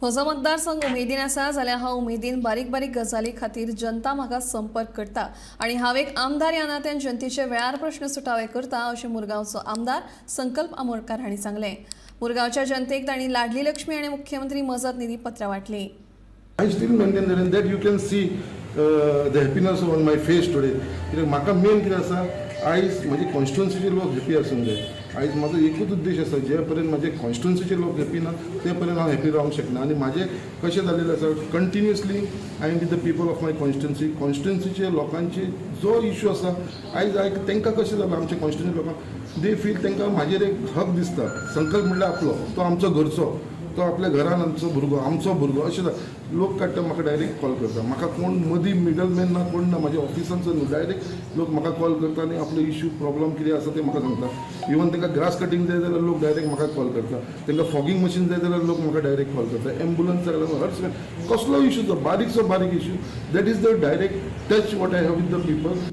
म्हजो मतदारसंघ उमेदीन आसा जाल्यार हांव उमेदीन बारीक बारीक गजाली खातीर जनता म्हाका संपर्क करता आनी हांव एक आमदार ह्या नात्यान जनतेचे वेळार प्रश्न सुटावे करता अशें मुरगांवचो आमदार संकल्प आमोणकार हांणी सांगलें. मुरगांवच्या जनतेक तांणी लाडली लक्ष्मी आनी मुख्यमंत्री मजत निधी पत्रां वांटलीं. I still maintain that and that you can see the happiness on my face today. कित्याक म्हाका मेन कितें आसा, आयज म्हजे कॉन्स्टिट्युन्सीचे लोक हॅपी आसूंक जाय. आयज म्हाजो एकूच उद्देश आसा, जे पर्यंत म्हाजे कॉन्स्टिट्युन्सीचे लोक हॅपी ना ते पर्यंत हांव हॅपी रावंक शकना. आनी म्हाजें कशें जालेलें आसा, continuously I am with the people of my constituency. कॉन्स्टिट्युन्सीचे लोकांचे जो इशू आसा आयज आयक तांकां कशें जालां, आमच्या कॉन्स्टिट्युन्सी लोकांक they feel तांकां म्हाजेर एक हक दिसता. संकल्प म्हणल्यार आपलो तो आमचो घरचो, तो आपल्या घरान आमचो भुरगो, आमचो भुरगो अशें जाता. लोक काडटा, म्हाका डायरेक्ट कॉल करता. म्हाका कोण मदीं मिडलमॅन ना, कोण ना. म्हाज्या ऑफिसांचो न्हू, डायरेक्ट लोक म्हाका कॉल करता आनी आपलो इश्यू प्रॉब्लम कितें आसा ते म्हाका सांगता. इवन तांकां ग्रास कटींग जाय जाल्यार लोक डायरेक्ट म्हाका कॉल करता. तांकां फॉगिंग मशीन जाय जाल्यार लोक म्हाका डायरेक्ट कॉल करता. एम्बुलन्स जाय जाल्यार हर कसलो इश्यू, तो बारीकसो बारीक issue, that is the direct touch what I have with the people.